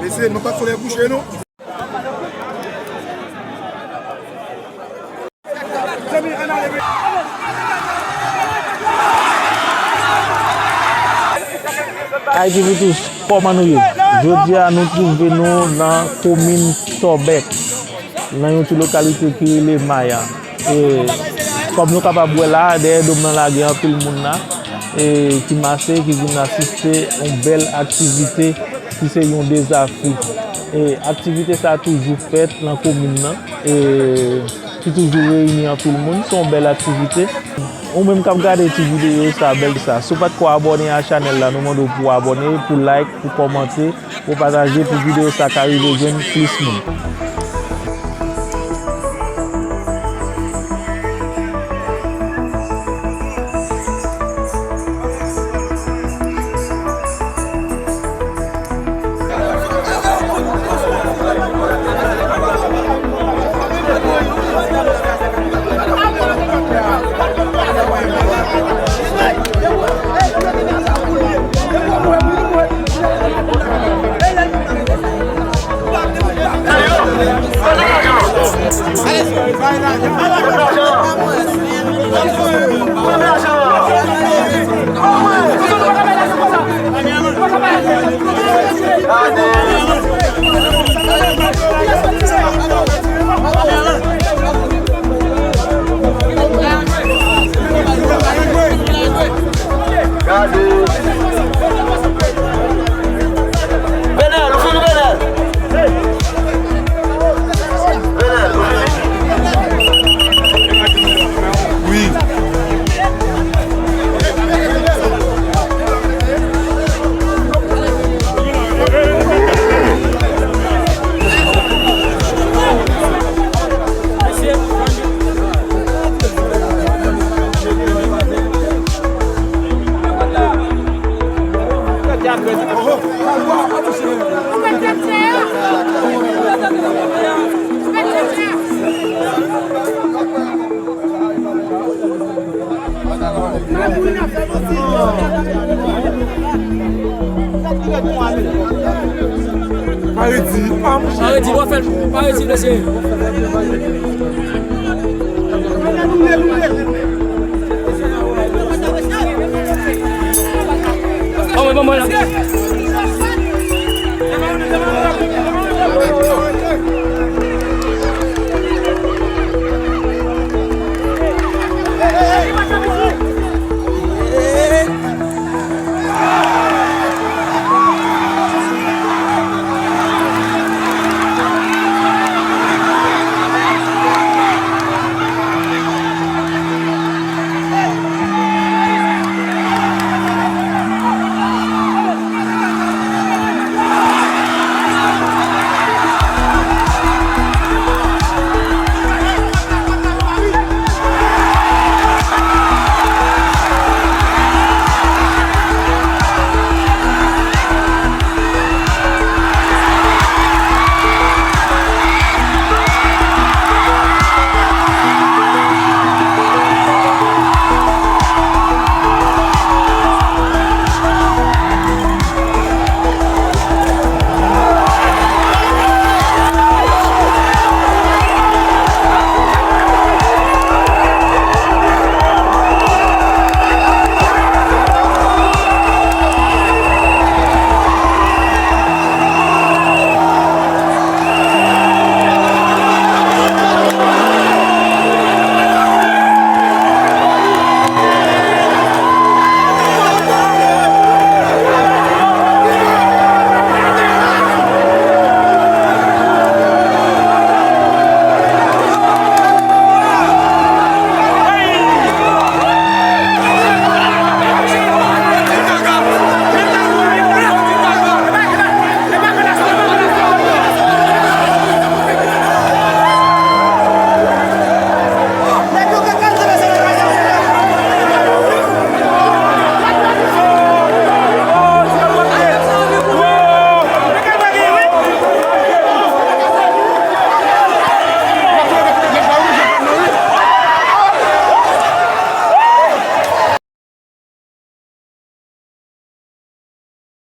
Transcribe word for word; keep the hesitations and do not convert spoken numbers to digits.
Mesye, nou pa t solèy kouche, non? Ayiti pou tous, kòman nou ye? Jodi a, nou twouve nou nan komin Tòbèk, nan yon ti lokalite ki rele Maya. E, kòm nou kapab wè la, dèyè do m nan lage anpil moun la, e, ki mache, ki vin asiste yon bèl aktivite ki se yon dezafi. E, aktivite sa toujou fèt nan komin nan, e, ki toujou reyini anpil moun. Se yon bèl aktivite. Ou menm k ap gade ti videyo sa, bèl sa. Si w pa t ko abòne a chanèl la, nou mande w pou w abòne, pou like, pou kòmante, pou pataje, pou videyo sa ka rive jwenn plis moun. Gade. Benel, ou fini, Benel? Benel, ou fini? Wi. Pa redi, pa mouche. Pa redi, w ap fè l, pa redi, mesye. Anmwe, anmwe, anmwe.